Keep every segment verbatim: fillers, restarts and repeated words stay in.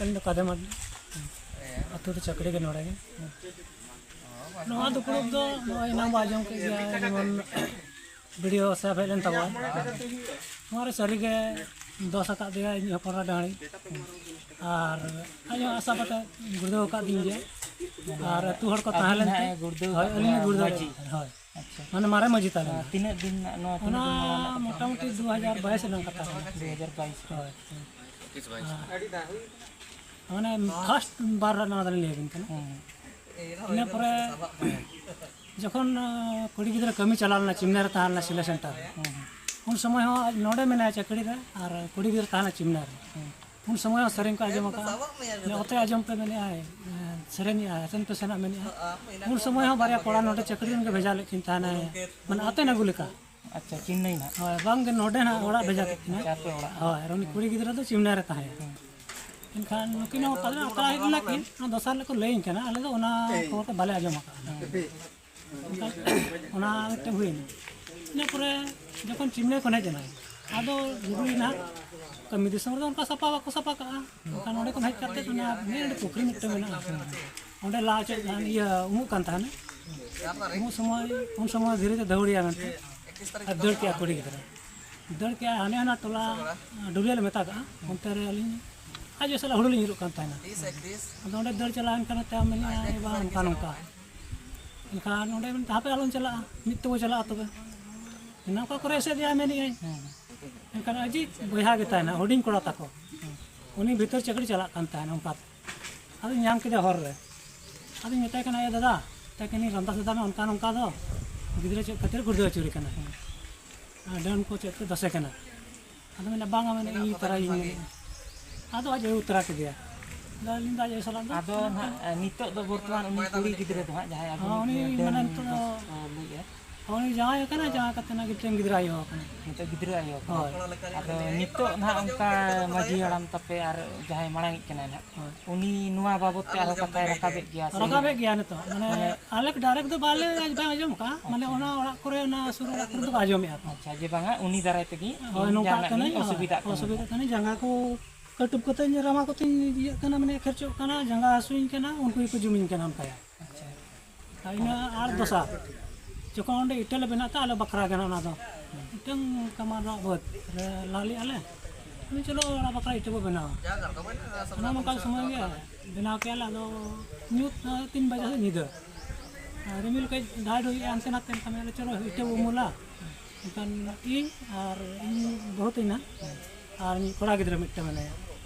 ᱟᱹᱞᱤᱧ ᱫᱚ ᱠᱟᱫᱮ ᱢᱟᱨᱰᱤ᱾ ᱟᱹᱛᱩ ᱫᱚ ᱪᱟᱹᱠᱲᱤ ᱜᱮ ᱱᱚᱰᱮ ᱜᱮ᱾ ᱱᱚᱣᱟ ᱫᱩᱯᱲᱩᱵ ᱫᱚ ᱱᱚᱜᱼᱚᱭ ᱮᱱᱟᱝ ᱵᱚ ᱟᱸᱡᱚᱢ ᱠᱮᱫ ᱜᱮᱭᱟ, ᱡᱮᱢᱚᱱ ᱵᱤ ᱰᱤ ᱳ ᱥᱟᱦᱮᱵᱽ ᱦᱮᱡ ᱞᱮᱱ ᱛᱟᱵᱚᱱᱟ᱾ ᱱᱚᱣᱟ ᱨᱮ ᱥᱟᱹᱨᱤ ᱜᱮ ᱫᱚᱥ ᱟᱠᱟᱫ ᱫᱮᱭᱟ ᱤᱧ ᱦᱚᱯᱚᱱ ᱮᱨᱟ ᱰᱟᱹᱦᱲᱤ᱾ ᱟᱨ ᱟᱡ ᱦᱚᱸ ᱟᱥᱟ ᱠᱟᱛᱮ ᱜᱩᱲᱫᱟᱹᱣ ᱟᱠᱟᱫ ᱫᱤᱧ ᱜᱮᱭᱟ᱾ ᱟᱨ ᱟᱹᱛᱩ ᱦᱚᱲ ᱠᱚ ᱛᱟᱦᱮᱸ ᱞᱮᱱ ᱛᱮ, ᱦᱳᱭ, ᱟᱹᱞᱤᱧ ᱞᱤᱧ ᱜᱩᱲᱫᱟᱹᱣ ᱞᱮᱫᱟ᱾ ᱦᱳᱭ᱾ ᱟᱪᱪᱷᱟ᱾ ᱢᱟᱱᱮ ᱢᱟᱨᱮ ᱢᱟᱹᱡᱷᱤ ᱛᱟᱞᱮ᱾ ᱛᱤᱱᱟᱹᱜ ᱫᱤᱱ ᱨᱮᱱᱟᱜ ᱱᱚᱣᱟ, ᱛᱤᱱᱟᱹᱜ ᱚᱱᱟ ᱫᱤᱱ ᱢᱟᱲᱟᱝ ᱨᱮᱱᱟᱜ ᱠᱟᱛᱷᱟ? ᱢᱚᱴᱟᱢᱩᱴᱤ ᱫᱩ ᱦᱟᱡᱟᱨ ᱵᱟᱭᱤᱥ ᱨᱮᱱᱟᱜ ᱠᱟᱛᱷᱟ ᱠᱟᱱᱟ᱾ ᱫᱩ ᱦᱟᱡᱟᱨ ᱵᱟᱭᱤᱥ ᱨᱮ᱾ ᱦᱳᱭ᱾ ᱢᱟᱱᱮ first ᱵᱟᱨ ᱨᱮ ᱱᱚᱣᱟ ᱫᱚᱞᱤᱧ ᱞᱟᱹᱭ ᱟᱵᱤᱱ ᱠᱟᱱᱟ᱾ ᱦᱩᱸ, ᱦᱩᱸ᱾ ᱤᱱᱟᱹ ᱯᱚᱨᱮ ᱡᱚᱠᱷᱚᱱ, ᱟᱸ, ᱠᱩᱲᱤ ᱜᱤᱫᱽᱨᱟᱹ ᱠᱟᱹᱢᱤ ᱪᱟᱞᱟᱣ ᱞᱮᱱᱟ, ᱪᱤᱢᱱᱟ ᱨᱮ ᱛᱟᱦᱮᱸ ᱞᱮᱱᱟ ᱥᱤᱞᱟᱹᱭ center ᱨᱮ, ᱦᱩᱸ, ᱦᱩᱸ᱾ ᱩᱱ ᱥᱚᱢᱚᱭ ᱦᱚᱸ ᱟᱡ ᱱᱚᱰᱮ ᱢᱮᱱᱟᱭᱟ ᱪᱟᱹᱠᱨᱤ ᱨᱮ, ᱟᱨ ᱠᱩᱲᱤ ᱜᱤᱫᱽᱨᱟᱹ ᱛᱟᱦᱮᱸ ᱞᱮᱱᱟ ᱪᱤᱢᱱᱟ ᱨᱮ᱾ ᱦᱩᱸ᱾ ᱩᱱ ᱥᱚᱢᱚᱭ ᱦᱚᱸ ᱥᱮᱨᱮᱧ ᱠᱚ ᱟᱸᱡᱚᱢ ᱟᱠᱟᱫᱼᱟ᱾ ᱚᱛᱮ ᱟᱸᱡᱚᱢ ᱯᱮ ᱢᱮᱱᱮᱫᱼᱟᱭ, ᱮᱸ, ᱥᱮᱨᱮᱧᱮᱫᱼᱟᱭ, ᱟᱥᱮᱱ ᱯᱮ ᱥᱮᱱᱟᱜ ᱢᱮᱱᱮᱫᱼᱟᱭ᱾ ᱩᱱ ᱥᱚᱢᱚᱭ ᱦᱚᱸ ᱵᱟᱨᱭᱟ ᱠᱚᱲᱟ ᱱᱚᱰᱮ ᱪᱟᱹᱠᱨᱤ ᱨᱮᱱ ᱜᱮ ᱵᱷᱮᱡᱟ ᱞᱮᱫ ᱠᱤᱱ ᱛᱟᱦᱮᱱᱟᱭ, ᱢᱟᱱᱮ ᱟᱛᱮᱱ ᱟᱹᱜᱩ ᱞᱮᱠᱟ᱾ ᱟᱪᱪᱷᱟ, ᱪᱤᱱᱱᱟᱹᱭ ᱱᱟᱦᱟᱜ᱾ ᱦᱳᱭ, ᱵᱟᱝ ᱜᱮ, ᱱᱚᱰᱮ ᱱᱟᱦᱟᱜ ᱚᱲᱟᱜ ᱵᱷᱮᱡᱟ ᱠᱮᱫ ᱠᱤᱱᱟ᱾ ᱟᱪᱪᱷᱟ, ᱟᱯᱮ ᱚᱲᱟᱜ᱾ ᱦᱳᱭ, ᱟᱨ ᱩᱱᱤ ᱠᱩᱲᱤ ᱜᱤᱫᱽᱨᱟᱹ ᱫᱚ ᱪᱤᱢᱱᱟ ᱨᱮ ᱛᱟᱦᱮᱸᱭᱟ᱾ ᱦᱩᱸ᱾ ᱮᱱᱠᱷᱟᱱ ᱱᱩᱠᱤᱱ ᱦᱚᱸ ᱯᱟᱞᱮ ᱟᱛᱨᱟ ᱦᱮᱡ ᱞᱮᱱᱟ ᱠᱤᱱ, ᱚᱱᱟ ᱫᱚᱥᱟᱨ ᱦᱤᱞᱳᱜ ᱠᱚ ᱞᱟᱹᱭᱟᱹᱧ ᱠᱟᱱᱟ, ᱟᱞᱮ ᱫᱚ ᱚᱱᱟ ᱠᱷᱚᱵᱚᱨ ᱠᱚ ᱵᱟᱞᱮ ᱟᱸᱡᱚᱢ ᱟᱠᱟᱫᱼᱟ᱾ ᱦᱩᱸ᱾ ᱮᱱᱠᱷᱟᱱ ᱚᱱᱟ ᱢᱤᱫᱴᱮᱱ ᱦᱩᱭᱱᱟ᱾ ᱤᱱᱟᱹ ᱯᱚᱨᱮ ᱡᱚᱠᱷᱚᱱ ᱪᱤᱢᱱᱟ ᱠᱷᱚᱱ ᱦᱮᱡ ᱮᱱᱟᱭ, ᱟᱫᱚ ᱜᱩᱰᱩᱭ ᱱᱟᱦᱟᱜ ᱠᱟᱹᱢᱤ ᱫᱤᱥᱚᱢ ᱨᱮᱫᱚ ᱚᱱᱠᱟ ᱥᱟᱯᱷᱟ ᱵᱟᱠᱚ ᱥᱟᱯᱷᱟ ᱠᱟᱜᱼᱟ᱾ ᱮᱱᱠᱷᱟᱱ ᱚᱸᱰᱮ ᱠᱷᱚᱱ ᱦᱮᱡ ᱠᱟᱛᱮ ᱚᱱᱟ ᱢᱤᱫ ᱯᱩᱠᱷᱨᱤ ᱢᱤᱫᱴᱮᱱ ᱢᱮᱱᱟᱜᱼᱟ, ᱚᱸᱰᱮ ᱞᱟ ᱪᱮᱫ ᱤᱭᱟᱹ ᱩᱢᱩᱜ ᱠᱟᱱ ᱛᱟᱦᱮᱱᱟ᱾ ᱩᱢᱩᱜ ᱥᱚᱢᱚᱭ, ᱩᱱ ᱥᱚᱢᱚᱭ ᱫᱷᱤᱨᱮ ᱛᱮ ᱫᱟᱹᱣᱲᱤᱭᱟ ᱢᱮᱱᱛᱮ ᱟᱨ ᱫᱟᱹᱲ ᱠᱮᱜᱼᱟ ᱠᱩᱲᱤ ᱜᱤᱫᱽᱨᱟᱹ᱾ ᱫᱟᱹᱲ ᱠᱮᱜᱼᱟ, ᱦᱟᱱᱮ ᱦᱟᱱᱟ ᱴᱚᱞᱟ ᱰᱩᱵᱤᱭᱟ ᱞᱮ ᱢᱮᱛᱟ ᱠᱟᱜᱼᱟ, ᱚᱱᱛᱮ ᱨᱮ ᱟᱹᱞᱤᱧ ᱟᱡ ᱟᱭᱳ ᱥᱟᱞᱟᱜ ᱦᱩᱲᱩ ᱞᱤᱧ ᱤᱨᱚᱜ ᱠᱟᱱ ᱛᱟᱦᱮᱱᱟ᱾ ᱟᱫᱚ ᱚᱸᱰᱮ ᱫᱟᱹᱲ ᱪᱟᱞᱟᱣᱮᱱ ᱠᱷᱟᱱ ᱛᱟᱭᱚᱢ ᱢᱮᱱᱮᱫᱼᱟ, "ᱮ ᱵᱟ, ᱱᱚᱝᱠᱟ ᱱᱚᱝᱠᱟ᱾" ᱮᱱᱠᱷᱟᱱ ᱚᱸᱰᱮ ᱢᱮᱱ, "ᱦᱟᱯᱮ ᱟᱞᱚᱢ ᱪᱟᱞᱟᱜᱼᱟ, ᱢᱤᱫ ᱛᱮᱵᱚ ᱪᱟᱞᱟᱜᱼᱟ ᱛᱚᱵᱮ᱾" ᱢᱮᱱᱟ, "ᱚᱠᱟ ᱠᱚᱨᱮ ᱮᱥᱮᱫ ᱮᱫᱼᱟ?" ᱢᱮᱱᱮᱫᱼᱟᱭ᱾ ᱦᱮᱸ᱾ ᱮᱱᱠᱷᱟᱱ ᱟᱡᱤᱡ ᱵᱚᱭᱦᱟ ᱜᱮ ᱛᱟᱦᱮᱱᱟ, ᱦᱩᱰᱤᱧ ᱠᱚᱲᱟ ᱛᱟᱠᱚ, ᱩᱱᱤ ᱵᱷᱤᱛᱟᱹᱨ ᱪᱟᱹᱠᱨᱤ ᱪᱟᱞᱟᱜ ᱠᱟᱱ ᱛᱟᱦᱮᱱᱟ ᱚᱱᱠᱟᱛᱮ᱾ ᱟᱫᱚᱧ ᱧᱟᱢ ᱠᱮᱫᱮᱭᱟ ᱦᱚᱨ ᱨᱮ᱾ ᱟᱫᱚᱧ ᱢᱮᱛᱟᱭ ᱠᱟᱱᱟ, "ᱮ ᱫᱟᱫᱟ, ᱢᱮᱛᱟᱭ ᱠᱟᱹᱱᱟᱹᱧ, ᱨᱟᱢᱫᱟᱥ ᱫᱟᱫᱟ ᱱᱚᱝᱠᱟ ᱱᱚᱝᱠᱟ ᱫᱚ ᱜᱤᱫᱽᱨᱟᱹ ᱪᱮᱫ ᱠᱷᱟᱹᱛᱤᱨ ᱜᱩᱲᱫᱟᱹ ᱟᱹᱪᱩᱨᱮ ᱠᱟᱱᱟ, ᱟᱨ ᱰᱟᱹᱱ ᱠᱚ ᱪᱮᱫ ᱠᱚ ᱫᱚᱥᱮ ᱠᱟᱱᱟ?" ᱟᱫᱚ ᱢᱮᱱᱟ, "ᱵᱟᱝᱟ," ᱢᱮᱱᱟ, "ᱤᱧ ᱛᱟᱨᱟᱭᱤᱧ," ᱢᱮᱱᱟ᱾ ᱟᱫᱚ ᱟᱡ ᱮ ᱟᱹᱜᱩ ᱛᱚᱨᱟ ᱠᱮᱫᱮᱭᱟ᱾ ᱟᱫᱚ ᱟᱹᱞᱤᱧ ᱫᱚ ᱟᱡ ᱟᱭᱳ ᱥᱟᱞᱟᱜ ᱫᱚ ᱟᱫᱚ ᱱᱟᱦᱟᱜ, ᱮ, ᱱᱤᱛᱚᱜ ᱫᱚ ᱵᱚᱨᱛᱚᱢᱟᱱ ᱩᱱᱤ ᱠᱩᱲᱤ ᱜᱤᱫᱽᱨᱟᱹ ᱫᱚ ᱦᱟᱸᱜ, ᱡᱟᱦᱟᱸᱭ ᱟᱵᱤᱱ ᱦᱚᱸ, ᱩᱱᱤ ᱰᱟᱹᱱ ᱢᱟᱱᱮ ᱱᱤᱛᱚᱜ ᱫᱚ ᱫᱚᱥ, ᱮ, ᱞᱟᱹᱭᱮᱜᱼᱟ᱾ ᱦᱚᱸ, ᱩᱱᱤ ᱡᱟᱶᱟᱭ ᱟᱠᱟᱱᱟ, ᱡᱟᱶᱟᱭ ᱠᱟᱛᱮ ᱱᱟᱜ ᱜᱤᱫᱽᱨᱟᱹ ᱜᱤᱫᱽᱨᱟᱹ ᱟᱭᱳ ᱟᱠᱟᱱᱟ᱾ ᱱᱤᱛᱚᱜ ᱜᱤᱫᱽᱨᱟᱹ ᱟᱭᱳ ᱟᱠᱟᱱᱟ᱾ ᱦᱳᱭ᱾ ᱟᱫᱚ ᱱᱤᱛᱚᱜ ᱱᱟᱦᱟᱜ ᱚᱱᱠᱟ ᱢᱟᱹᱡᱷᱤ ᱦᱟᱲᱟᱢ ᱛᱟᱯᱮ ᱟᱨ ᱡᱟᱦᱟᱸᱭ ᱢᱟᱲᱟᱝᱤᱡ ᱠᱟᱱᱟᱭ ᱱᱟᱦᱟᱜ, ᱦᱳᱭ᱾ ᱩᱱᱤ ᱱᱚᱣᱟ ᱵᱟᱵᱚᱛ ᱛᱮ ᱟᱨᱦᱚᱸ ᱠᱟᱛᱷᱟᱭ ᱨᱟᱠᱟᱵᱮᱫ ᱜᱮᱭᱟ ᱥᱮ? ᱨᱟᱠᱟᱵᱮᱫ ᱜᱮᱭᱟ ᱱᱤᱛᱚᱜ, ᱢᱟᱱᱮ, ᱢᱟᱱᱮ ᱟᱞᱮ direct ᱫᱚ ᱵᱟᱞᱮ, ᱵᱟᱝ ᱟᱸᱡᱚᱢ ᱟᱠᱟᱫᱼᱟ, ᱢᱟᱱᱮ, ᱟᱪᱪᱷᱟ᱾ ᱚᱱᱟ ᱚᱲᱟᱜ ᱠᱚᱨᱮ, ᱚᱱᱟ ᱥᱩᱨ ᱚᱲᱟᱜ ᱠᱚᱨᱮ ᱫᱚᱠᱚ ᱟᱸᱡᱚᱢᱮᱫᱼᱟ ᱠᱚ᱾ ᱟᱪᱪᱷᱟ, ᱡᱮ ᱵᱟᱝᱟ, ᱩᱱᱤ ᱫᱟᱨᱟᱭ ᱛᱮᱜᱮ ᱦᱳᱭ, ᱤᱧ ᱱᱚᱝᱠᱟᱜ ᱡᱟᱦᱟᱱᱟᱜ ᱠᱟᱹᱱᱟᱹᱧ, ᱜᱤᱧ ᱦᱳᱭ, ᱚᱥᱩᱵᱤᱫᱷᱟᱜ ᱠᱟᱱᱟ᱾ ᱚᱥᱩᱵᱤᱫᱷᱟᱜ ᱠᱟᱹᱱᱟᱹᱧ, ᱡᱟᱸᱜᱟ ᱠᱚ ᱠᱟᱹᱴᱩᱵ ᱠᱟᱛᱮᱧ ᱨᱟᱢᱟ ᱠᱚᱛᱮᱧ ᱤᱭᱟᱹᱜ ᱠᱟᱱᱟ, ᱢᱟᱱᱮ ᱠᱷᱮᱨᱪᱚᱜ ᱠᱟᱱᱟ, ᱡᱟᱸᱜᱟ ᱦᱟᱹᱥᱩᱧ ᱠᱟᱱᱟ, ᱩᱱᱠᱩ ᱜᱮᱠᱚ ᱡᱩᱢᱤᱧ ᱠᱟᱱᱟ ᱚᱱᱠᱟᱭᱟ᱾ ᱟᱪᱪᱷᱟ᱾ ᱟᱨ ᱤᱱᱟᱹ ᱟᱨ ᱫᱚᱥᱟᱨ ᱡᱚᱠᱷᱚᱱ ᱚᱸᱰᱮ ᱤᱴᱟᱹ ᱞᱮ ᱵᱮᱱᱟᱣ ᱛᱮ ᱟᱞᱮ ᱵᱟᱠᱷᱨᱟ ᱜᱮ ᱚᱱᱟ ᱫᱚ, ᱢᱤᱫᱴᱟᱝ ᱠᱟᱢᱟᱨ ᱨᱟᱜ ᱵᱟᱹᱫᱽ ᱨᱮ ᱞᱟ ᱞᱮᱜᱼᱟ ᱞᱮ, ᱪᱚᱞᱚ ᱚᱲᱟᱜ ᱵᱟᱠᱷᱨᱟ ᱤᱴᱟᱹ ᱵᱚ ᱵᱮᱱᱟᱣᱟ᱾ ᱚᱱᱟ ᱱᱚᱝᱠᱟ ᱥᱚᱢᱚᱭ ᱜᱮ ᱵᱮᱱᱟᱣ ᱠᱮᱜᱼᱟ ᱞᱮ᱾ ᱟᱫᱚ ᱧᱩᱛ ᱛᱤᱱ ᱵᱟᱡᱮ ᱥᱮᱫ ᱧᱤᱫᱟᱹ, ᱟᱨ ᱨᱤᱢᱤᱞ ᱠᱟᱹᱡ ᱰᱟᱰ ᱦᱩᱭᱩᱜᱼᱟ ᱦᱟᱱᱛᱮ ᱱᱟᱛᱮ, ᱮᱱᱠᱷᱟᱱ ᱢᱮᱱᱫᱟ ᱪᱚᱞᱚ ᱤᱴᱟᱹ ᱵᱚ ᱩᱢᱩᱞᱟ᱾ ᱮᱱᱠᱷᱟᱱ ᱤᱧ ᱟᱨ ᱤᱧ ᱵᱟᱹᱦᱩ ᱛᱤᱧ ᱱᱟᱦᱟᱜ ᱟᱨ ᱢᱤᱫ ᱠᱚᱲᱟ ᱜᱤᱫᱽᱨᱟᱹ ᱢᱤᱫᱴᱟᱝ ᱢᱮᱱᱟᱭᱟ᱾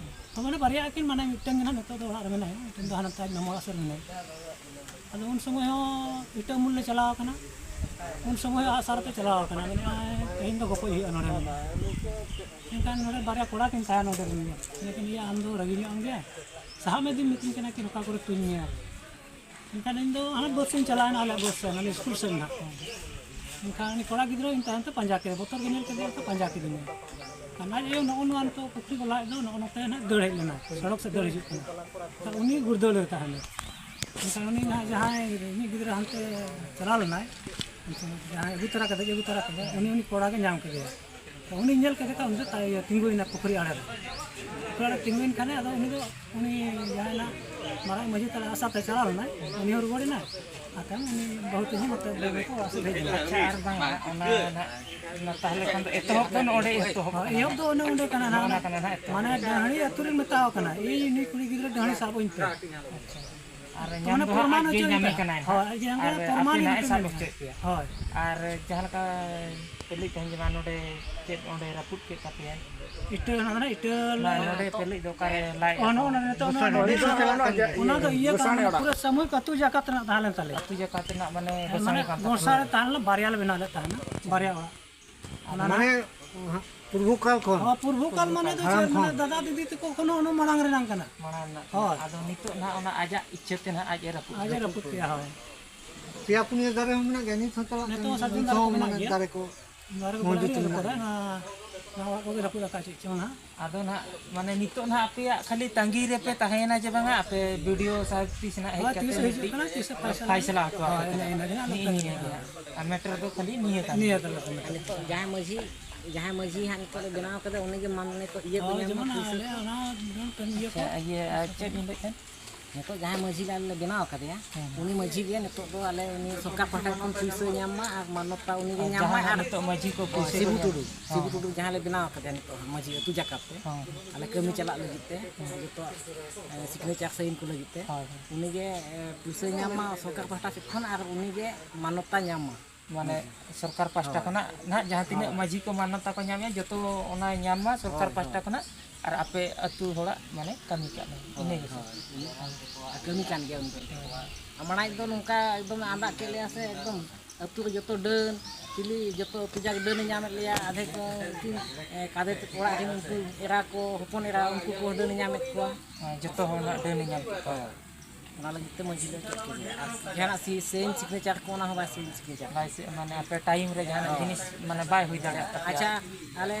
ᱛᱚ ᱢᱟᱱᱮ ᱵᱟᱨᱭᱟ ᱟᱹᱠᱤᱱ, ᱢᱟᱱᱮ ᱢᱤᱫᱴᱟᱝ ᱜᱮ ᱱᱟᱦᱟᱜ ᱱᱤᱛᱚᱜ ᱫᱚ ᱚᱲᱟᱜ ᱨᱮ ᱢᱮᱱᱟᱭᱟ, ᱢᱤᱫᱴᱟᱝ ᱫᱚ ᱦᱟᱱᱟ ᱛᱟᱡᱽ ᱢᱟᱢᱟ ᱚᱲᱟᱜ ᱥᱮᱫ ᱨᱮ ᱢᱮᱱᱟᱭᱟ᱾ ᱟᱫᱚ ᱩᱱ ᱥᱚᱢᱚᱭ ᱦᱚᱸ ᱤᱴᱟᱹ ᱩᱢᱩᱞ ᱞᱮ ᱪᱟᱞᱟᱣ ᱟᱠᱟᱱᱟ, ᱩᱱ ᱥᱚᱢᱚᱭ ᱦᱚᱸ ᱟᱜᱼᱥᱟᱨ ᱟᱛᱮ ᱪᱟᱞᱟᱣ ᱟᱠᱟᱱᱟ, ᱢᱮᱱᱮᱫᱼᱟᱭ ᱛᱮᱦᱮᱧ ᱫᱚ ᱜᱚᱯᱚᱡ ᱦᱩᱭᱩᱜᱼᱟ ᱱᱚᱰᱮ᱾ ᱢᱮᱱᱫᱟ᱾ ᱢᱮᱱᱠᱷᱟᱱ ᱱᱚᱰᱮ ᱵᱟᱨᱭᱟ ᱠᱚᱲᱟ ᱠᱤᱱ ᱛᱟᱦᱮᱸ ᱱᱚᱰᱮ ᱨᱮᱱ ᱜᱮ, ᱢᱮᱱᱫᱟᱠᱤᱱ ᱤᱭᱟᱹ ᱟᱢ ᱫᱚ ᱨᱟᱹᱜᱤ ᱧᱚᱜ ᱟᱢ ᱜᱮᱭᱟ, ᱥᱟᱦᱟᱜ ᱢᱮ ᱫᱤᱱ ᱢᱤᱛᱟᱹᱧ ᱠᱟᱱᱟ ᱠᱤᱱ ᱚᱠᱟ ᱠᱚᱨᱮ ᱛᱩᱧ ᱢᱮᱭᱟ᱾ ᱮᱱᱠᱷᱟᱱ ᱤᱧ ᱫᱚ ᱦᱟᱱᱟ ᱵᱟᱥ ᱤᱧ ᱪᱟᱞᱟᱣᱮᱱᱟ, ᱟᱞᱮ ᱵᱟᱥ ᱥᱮᱱ, ᱟᱞᱮ ᱥᱠᱩᱞ ᱥᱮᱱ ᱱᱟᱦᱟᱜ᱾ ᱮᱱᱠᱷᱟᱱ ᱩᱱᱤ ᱠᱚᱲᱟ ᱜᱤᱫᱽᱨᱟᱹ ᱤᱧ ᱛᱟᱭᱚᱢ ᱛᱮ ᱯᱟᱸᱡᱟ ᱠᱮᱫᱮ, ᱵᱚᱛᱚᱨ ᱜᱮ ᱧᱮᱞ ᱠᱮᱫᱮᱭᱟ, ᱮᱱᱠᱷᱟᱱ ᱯᱟᱸᱡᱟ ᱠᱮᱫᱤᱧᱟ᱾ ᱮᱱᱠᱷᱟᱱ ᱟᱡ ᱟᱭᱳ ᱱᱚᱜᱼᱚ ᱱᱚᱣᱟ ᱱᱤᱛᱚᱜ ᱯᱩᱠᱷᱨᱤ ᱠᱚ ᱞᱟᱭᱮᱫ ᱫᱚ, ᱱᱚᱜᱼᱚ ᱱᱚᱛᱮ ᱱᱟᱦᱟᱜ ᱫᱟᱹᱲ ᱦᱮᱡ ᱞᱮᱱᱟ, ᱥᱚᱲᱚᱠ ᱥᱮᱫ ᱫᱟᱹᱲ ᱦᱤᱡᱩᱜ ᱠᱟᱱᱟ᱾ ᱮᱱᱠᱷᱟᱱ ᱩᱱᱤ ᱜᱩᱲᱫᱟᱹᱣ ᱞᱮ ᱛᱟᱦᱮᱱᱟ᱾ ᱮᱱᱠᱷᱟᱱ ᱩᱱᱤ ᱱᱟᱦᱟᱜ ᱡᱟᱦᱟᱸᱭ ᱢᱤᱫ ᱜᱤᱫᱽᱨᱟᱹ ᱦᱟᱱᱛᱮ ᱪᱟᱞᱟᱣ ᱞᱮᱱᱟᱭ, ᱡᱟᱦᱟᱸᱭ ᱟᱹᱜᱩ ᱛᱚᱨᱟ ᱠᱟᱛᱮ, ᱟᱹᱜᱩ ᱛᱚᱨᱟ ᱠᱟᱛᱮ, ᱩᱱᱤ, ᱩᱱᱤ ᱠᱚᱲᱟ ᱜᱮ ᱧᱟᱢ ᱠᱮᱫᱮᱭᱟ᱾ ᱛᱚ ᱩᱱᱤ ᱧᱮᱞ ᱠᱮᱫᱮ ᱠᱷᱟᱱ ᱩᱱᱤ ᱫᱚ ᱛᱟᱭ-, ᱛᱤᱸᱜᱩᱭᱮᱱᱟ ᱯᱩᱠᱷᱨᱤ ᱟᱲᱮ ᱨᱮ᱾ ᱯᱩᱠᱷᱨᱤ ᱟᱲᱮ ᱛᱤᱸᱜᱩᱭᱮᱱ ᱠᱷᱟᱱᱮ, ᱟᱫᱚ ᱩᱱᱤ ᱫᱚ, ᱩᱱᱤ ᱡᱟᱦᱟᱸᱭ ᱱᱟᱜ ᱢᱟᱨᱟᱝ ᱢᱟᱺᱡᱷᱤ ᱛᱟᱞᱮ ᱟᱥᱟ ᱛᱮ ᱪᱟᱞᱟᱣ ᱞᱮᱱᱟᱭ, ᱩᱱᱤ ᱦᱚᱸ ᱨᱩᱣᱟᱹᱲ ᱮᱱᱟᱭ᱾ ᱟᱨ ᱛᱟᱭᱚᱢ ᱩᱱᱤ ᱵᱟᱹᱦᱩ ᱛᱟᱹᱞᱤᱧ ᱦᱚᱸ ᱱᱚᱛᱮ ᱵᱟᱹᱭ ᱵᱟᱹᱭ ᱛᱮ ᱚᱲᱟᱜ ᱥᱮᱫ ᱦᱮᱡ ᱮᱱᱟ᱾ ᱟᱪᱪᱷᱟ, ᱟᱨ ᱵᱟᱝ, ᱚᱱᱟ ᱱᱟᱜ, ᱚᱱᱟ ᱛᱟᱦᱚᱞᱮ ᱠᱷᱟᱱ ᱫᱚ ᱮᱛᱚᱦᱚᱵ ᱫᱚ ᱱᱚᱰᱮ ᱮᱛᱚᱦᱚᱵ ᱦᱳᱭ, ᱠᱟᱱᱟ᱾ ᱮᱦᱚᱵ ᱫᱚ ᱚᱱᱮ ᱚᱸᱰᱮ ᱠᱟᱱᱟ ᱱᱟᱜ᱾ ᱚᱱᱟ ᱠᱟᱱᱟ ᱱᱟᱜ ᱮᱛᱚᱦᱚᱵ᱾ ᱢᱟᱱᱮ ᱰᱟᱹᱦᱲᱤ ᱟᱹᱛᱩ ᱨᱮ ᱢᱮᱛᱟᱣ ᱠᱟᱱᱟ, "ᱮᱭ ᱩᱱᱤ ᱠᱩᱲᱤ ᱜᱤᱫᱽᱨᱟᱹ ᱰᱟᱹᱦᱲᱤ ᱥᱟᱵ ᱟᱹᱧ ᱯᱮ᱾" ᱟᱪᱪᱷᱟ᱾ ᱟᱨ ᱛᱚ ᱧᱟᱢ ᱢᱟᱱᱮ ᱫᱚ ᱦᱟᱸᱜ ᱯᱨᱚᱢᱟᱱ ᱟᱡ ᱜᱮ ᱦᱚᱪᱚᱭ ᱧᱟᱢᱮ ᱢᱮ᱾ ᱠᱟᱱᱟᱭ ᱦᱳᱭ, ᱦᱟᱸᱜ᱾ ᱟᱡ ᱜᱮ ᱟᱨ ᱯᱨᱚᱢᱟᱱ ᱟᱯᱮ ᱤᱧ ᱱᱟᱜ ᱮ ᱦᱚᱪᱚᱭ ᱥᱟᱵ ᱢᱮ᱾ ᱦᱚᱪᱚᱭᱮᱫ ᱯᱮᱭᱟ᱾ ᱦᱳᱭ᱾ ᱟᱨ ᱡᱟᱦᱟᱸ ᱞᱮᱠᱟ ᱯᱮ ᱞᱟᱹᱭᱮᱫ ᱛᱟᱦᱮᱸᱫ ᱡᱮ ᱵᱟᱝ ᱱᱚᱰᱮ ᱪᱮᱫ ᱚᱸᱰᱮ ᱨᱟᱹᱯᱩᱫ ᱠᱮᱫ ᱛᱟᱯᱮᱭᱟᱭ? ᱤᱴᱟᱹ, ᱚᱱᱟ ᱫᱚ ᱤᱴᱟᱹ ᱵᱟᱝ, ᱱᱚᱰᱮ ᱯᱮ ᱞᱟᱹᱭᱮᱫ ᱫᱚ ᱚᱠᱟᱨᱮ ᱞᱟᱡ ᱚ, ᱱᱚᱜᱼᱚ ᱱᱚᱰᱮ ᱱᱤᱛᱚᱜ ᱚᱱᱟ ᱵᱷᱚᱥᱟᱱ ᱫᱚ ᱚᱲᱟᱜ᱾ ᱚᱱᱟ ᱫᱚ ᱤᱭᱟᱹ ᱠᱟᱱᱟ, ᱵᱷᱚᱥᱟᱱ ᱚᱲᱟᱜ᱾ ᱯᱩᱨᱟᱹ ᱥᱟᱢᱩᱦᱤᱠ ᱟᱹᱛᱩ ᱡᱟᱠᱟᱛ ᱨᱮᱱᱟᱜ ᱛᱟᱦᱮᱸ ᱞᱮᱱ ᱛᱟᱞᱮᱭᱟ᱾ ᱟᱹᱛᱩ ᱡᱟᱠᱟᱛ ᱨᱮᱱᱟᱜ ᱢᱟᱱᱮ ᱦᱮᱸ, ᱜᱚᱥᱟᱬᱮ ᱢᱟᱱᱮ ᱠᱟᱱ ᱛᱟᱯᱮᱭᱟ? ᱜᱚᱥᱟᱬᱮ ᱛᱟᱦᱮᱸ ᱞᱮᱱᱟ, ᱵᱟᱨᱭᱟ ᱞᱮ ᱵᱮᱱᱟᱣ ᱞᱮᱫ ᱛᱟᱦᱮᱱᱟ, ᱵᱟᱨᱭᱟ ᱚᱲᱟᱜ᱾ ᱚᱱᱟ ᱢᱟᱱᱮ, ᱱᱟᱜ ᱦᱟᱸᱜ, ᱯᱩᱨᱵᱚ ᱠᱟᱞ ᱠᱷᱚᱱ᱾ ᱦᱚᱸ, ᱯᱩᱨᱵᱚ ᱠᱟᱞ ᱢᱟᱱᱮ ᱫᱚ ᱦᱟᱲᱟᱢ ᱪᱮᱫ? ᱠᱷᱚᱱ᱾ ᱢᱟᱱᱮ ᱫᱟᱫᱟ ᱫᱤᱫᱤ ᱛᱟᱠᱚ ᱠᱷᱚᱱ ᱦᱚᱸ ᱚᱱᱟ ᱢᱟᱲᱟᱝ ᱨᱮᱱᱟᱝ ᱠᱟᱱᱟ᱾ ᱢᱟᱲᱟᱝ ᱨᱮᱱᱟᱜ ᱠᱟᱱᱟ᱾ ᱦᱳᱭ᱾ ᱟᱫᱚ ᱱᱤᱛᱚᱜ ᱱᱟᱦᱟᱜ ᱚᱱᱟ ᱟᱡᱟᱜ ᱤᱪᱪᱷᱟᱹ ᱛᱮ ᱱᱟᱦᱟᱜ ᱟᱡ ᱮ ᱨᱟᱹᱯᱩᱫ, ᱟᱡ ᱮ ᱨᱟᱹᱯᱩᱫ ᱨᱟᱹᱯᱩᱫ ᱠᱮᱜᱼᱟ, ᱠᱮᱜᱼᱟ᱾ ᱦᱳᱭ᱾ ᱯᱮᱭᱟ ᱯᱩᱱᱭᱟᱹ ᱫᱟᱨᱮ ᱦᱚᱸ ᱢᱮᱱᱟᱜ ᱜᱮᱭᱟ, ᱱᱤᱛ ᱦᱚᱸ ᱪᱟᱞᱟᱜ ᱱᱤᱛᱚᱜ ᱠᱟᱱᱟ, ᱦᱚᱸ ᱥᱟᱨᱡᱚᱢ ᱱᱤᱛ ᱫᱟᱨᱮ ᱦᱚᱸ ᱠᱚ ᱢᱮᱱᱟᱜ ᱢᱟᱱᱮ ᱜᱮᱭᱟ᱾ ᱫᱟᱨᱮ ᱠᱚ ᱫᱟᱨᱮ ᱠᱚ ᱢᱚᱡᱽ ᱵᱟᱲᱟ ᱜᱮ ᱦᱩᱭᱩᱜ ᱨᱟᱹᱯᱩᱫ ᱠᱟᱱᱟ᱾ ᱟᱠᱟᱫᱟ, ᱱᱚᱣᱟ, ᱱᱚᱣᱟ ᱚᱲᱟᱜ ᱠᱚᱜᱮ ᱨᱟᱹᱯᱩᱫ ᱟᱠᱟᱫ ᱪᱮᱫ ᱪᱚᱝ ᱱᱟᱦᱟᱜ᱾ ᱟᱫᱚ ᱱᱟᱦᱟᱜ, ᱢᱟᱱᱮ, ᱱᱤᱛᱚᱜ ᱱᱟᱦᱟᱜ ᱟᱯᱮᱭᱟᱜ ᱠᱷᱟᱹᱞᱤ ᱛᱟᱺᱜᱤ ᱨᱮᱯᱮ ᱛᱟᱦᱮᱸᱭᱮᱱᱟ ᱡᱮ ᱵᱟᱝᱟ ᱟᱯᱮ ᱵᱤ ᱰᱤ ᱳ ᱥᱟᱦᱮᱵᱽ ᱛᱤᱥ ᱱᱟᱦᱟᱜ ᱦᱮᱡ ᱦᱳᱭ, ᱠᱟᱛᱮ ᱛᱤᱥᱮ ᱦᱤᱡᱩᱜ ᱢᱤᱫᱴᱤᱡ ᱠᱟᱱᱟ, ᱛᱤᱥᱮ ᱯᱷᱟᱭᱥᱟᱞᱟ᱾ ᱯᱷᱟᱭᱥᱟᱞᱟ ᱦᱚᱴᱚ ᱟᱯᱮ ᱦᱳᱭ, ᱠᱟᱱᱟ᱾ ᱤᱱᱟᱹ, ᱤᱱᱟᱹ ᱜᱮ ᱱᱟᱦᱟᱜ ᱱᱤᱜᱼᱤ ᱞᱮ ᱱᱤᱭᱟᱹ ᱛᱟᱺᱜᱤ ᱜᱮ᱾ ᱟᱨ ᱢᱮᱴᱟᱨ ᱫᱚ ᱠᱷᱟᱹᱞᱤ ᱱᱤᱭᱟᱹ ᱠᱟᱱᱟ᱾ ᱱᱤᱭᱟᱹ ᱛᱟᱞᱮ ᱠᱟᱱᱟ᱾ ᱱᱤᱛᱚᱜ ᱡᱟᱦᱟᱸᱭ ᱢᱟᱹᱡᱷᱤ ᱡᱟᱦᱟᱸᱭ ᱢᱟᱹᱡᱷᱤ ᱦᱟᱸᱜ ᱱᱤᱛᱚᱜ ᱞᱮ ᱵᱮᱱᱟᱣ ᱠᱟᱫᱟ, ᱩᱱᱤᱜᱮ ᱢᱟᱱᱮ ᱠᱚ ᱤᱭᱟᱹ ᱠᱚ ᱦᱳᱭ, ᱧᱟᱢᱟ, ᱡᱮᱢᱚᱱ ᱯᱩᱭᱥᱟᱹ ᱟᱞᱮ ᱠᱚ᱾ ᱚᱱᱟ ᱫᱚ ᱠᱟᱹᱢᱤ ᱜᱮᱭᱟ ᱠᱚ᱾ ᱟᱪᱪᱷᱟ, ᱤᱭᱟᱹ, ᱟᱨ ᱪᱮᱫ ᱵᱤᱱ ᱞᱟᱹᱭᱮᱫ ᱛᱟᱦᱮᱸᱫ? ᱱᱤᱛᱚᱜ ᱡᱟᱦᱟᱸᱭ ᱢᱟᱹᱡᱷᱤ ᱞᱮ, ᱞᱮ ᱵᱮᱱᱟᱣ ᱟᱠᱟᱫᱮᱭᱟ, ᱦᱮᱸ, ᱦᱮᱸ᱾ ᱩᱱᱤ ᱢᱟᱹᱡᱷᱤ ᱜᱮ ᱱᱤᱛᱚᱜ ᱫᱚ ᱟᱞᱮ ᱩᱱᱤ ᱥᱚᱨᱠᱟᱨ ᱯᱟᱦᱴᱟ ᱠᱷᱚᱱ ᱯᱩᱭᱥᱟᱹᱭ ᱧᱟᱢ ᱢᱟ ᱟᱨ ᱢᱟᱱᱚᱛᱟ ᱩᱱᱤ ᱜᱮ ᱟᱨ ᱧᱟᱢ ᱢᱟᱭ᱾ ᱡᱟᱦᱟᱸ ᱟᱨ ᱱᱤᱛᱚᱜ ᱢᱟᱹᱡᱷᱤ ᱠᱚ ᱦᱳᱭ, ᱯᱩᱭᱥᱟᱹ ᱥᱤᱵᱩ ᱠᱚ ᱧᱟᱢ᱾ ᱴᱩᱰᱩ, ᱦᱮᱸ, ᱥᱤᱵᱩ ᱦᱮᱸ᱾ ᱴᱩᱰᱩ ᱡᱟᱦᱟᱸ ᱞᱮ ᱵᱮᱱᱟᱣ ᱟᱠᱟᱫᱮᱭᱟ ᱱᱤᱛᱚᱜ ᱦᱟᱸᱜ ᱢᱟᱹᱡᱷᱤ ᱟᱹᱛᱩ ᱡᱟᱠᱟᱛ ᱛᱮ, ᱦᱮᱸ᱾ ᱟᱞᱮ ᱠᱟᱹᱢᱤ ᱪᱟᱞᱟᱜ ᱞᱟᱹᱜᱤᱫ ᱛᱮ, ᱦᱮᱸ᱾ ᱡᱚᱛᱚᱣᱟᱜ, ᱮ, ᱥᱤᱜᱽᱱᱮᱪᱟᱨ ᱥᱟᱭᱤᱱ ᱠᱚ ᱞᱟᱹᱜᱤᱫ ᱛᱮ, ᱦᱳᱭ, ᱦᱳᱭ᱾ ᱩᱱᱤ ᱜᱮ, ᱮ, ᱯᱩᱭᱥᱟᱹᱭ ᱧᱟᱢ ᱢᱟ ᱥᱚᱨᱠᱟᱨ ᱯᱟᱦᱴᱟ ᱥᱮᱫ ᱠᱷᱚᱱ ᱟᱨ ᱩᱱᱤ ᱜᱮ ᱢᱟᱱᱚᱛᱟ ᱧᱟᱢ ᱢᱟ᱾ ᱢᱟᱱᱮ ᱦᱩᱸ᱾ ᱥᱚᱨᱠᱟᱨ ᱯᱟᱦᱴᱟ ᱦᱳᱭ᱾ ᱠᱷᱚᱱᱟᱜ ᱱᱟᱦᱟᱜ ᱡᱟᱦᱟᱸ ᱛᱤᱱᱟᱹᱜ ᱦᱳᱭ᱾ ᱢᱟᱹᱡᱷᱤ ᱠᱚ ᱢᱟᱱᱚᱛᱟ ᱠᱚ ᱧᱟᱢᱮᱜᱼᱟ, ᱡᱚᱛᱚ ᱚᱱᱟᱭ ᱧᱟᱢ ᱢᱟ ᱥᱚᱨᱠᱟᱨ ᱦᱳᱭ, ᱯᱟᱦᱴᱟ ᱦᱳᱭ᱾ ᱠᱷᱚᱱᱟᱜ, ᱟᱨ ᱟᱯᱮ ᱟᱹᱛᱩ ᱦᱚᱲᱟᱜ ᱢᱟᱱᱮ ᱠᱟᱹᱢᱤ ᱠᱟᱜ ᱢᱮ, ᱦᱳᱭ, ᱤᱱᱟᱹ ᱜᱮ ᱥᱮ? ᱦᱳᱭ, ᱤᱱᱟᱹ ᱠᱟᱹᱢᱤ ᱠᱟᱱ ᱜᱮᱭᱟ ᱩᱱᱤ ᱫᱚ᱾ ᱦᱳᱭ᱾ ᱟᱨ ᱢᱟᱲᱟᱝ ᱫᱚ ᱱᱚᱝᱠᱟ ᱮᱠᱫᱚᱢ ᱟᱸᱫᱟᱜ ᱠᱮᱫ ᱞᱮᱭᱟ ᱥᱮ, ᱮᱠᱫᱚᱢ ᱟᱹᱛᱩ ᱨᱮ ᱡᱚᱛᱚ ᱰᱟᱹᱱ, ᱪᱤᱞᱤ ᱡᱚᱛᱚ ᱟᱹᱛᱩ ᱡᱟᱠ ᱰᱟᱹᱱᱮ ᱧᱟᱢᱮᱫ ᱞᱮᱭᱟ, ᱟᱫᱷᱮ ᱠᱚ ᱩᱱᱠᱤᱱ, ᱮ, ᱠᱟᱫᱮ ᱛᱟᱠᱚ ᱚᱲᱟᱜ ᱨᱮᱱ ᱩᱱᱠᱩ ᱮᱨᱟ ᱠᱚ, ᱦᱚᱯᱚᱱ ᱮᱨᱟ, ᱩᱱᱠᱩ ᱠᱚ ᱰᱟᱹᱱᱮ ᱧᱟᱢᱮᱫ ᱠᱚᱣᱟ᱾ ᱦᱮᱸ, ᱡᱚᱛᱚ ᱦᱚᱲ ᱨᱮᱱᱟᱜ ᱰᱟᱹᱱᱮ ᱧᱟᱢ ᱠᱮᱫ ᱠᱚᱣᱟ᱾ ᱦᱳᱭ᱾ ᱚᱱᱟ ᱞᱟᱹᱜᱤᱫ ᱛᱮ ᱢᱟᱹᱡᱷᱤ ᱞᱮ ᱚᱪᱚᱜ ᱠᱮᱫᱮᱭᱟ᱾ ᱟᱨ ᱡᱟᱦᱟᱱᱟᱜ ᱥᱤ-, ᱥᱮᱧ ᱥᱤᱜᱽᱱᱮᱪᱟᱨ ᱠᱚ, ᱚᱱᱟ ᱦᱚᱸ ᱵᱟᱭ ᱥᱮᱧ ᱥᱤᱜᱽᱱᱮᱪᱟᱨ᱾ ᱵᱟᱭ ᱥᱮ-, ᱢᱟᱱᱮ ᱟᱯᱮ ᱴᱟᱭᱤᱢ ᱨᱮ ᱡᱟᱦᱟᱱᱟᱜ ᱦᱳᱭ᱾ ᱡᱤᱱᱤᱥ ᱢᱟᱱᱮ ᱵᱟᱭ ᱦᱩᱭ ᱫᱟᱲᱮᱭᱟᱜ ᱛᱟᱯᱮᱭᱟ᱾ ᱟᱪᱪᱷᱟ, ᱟᱞᱮ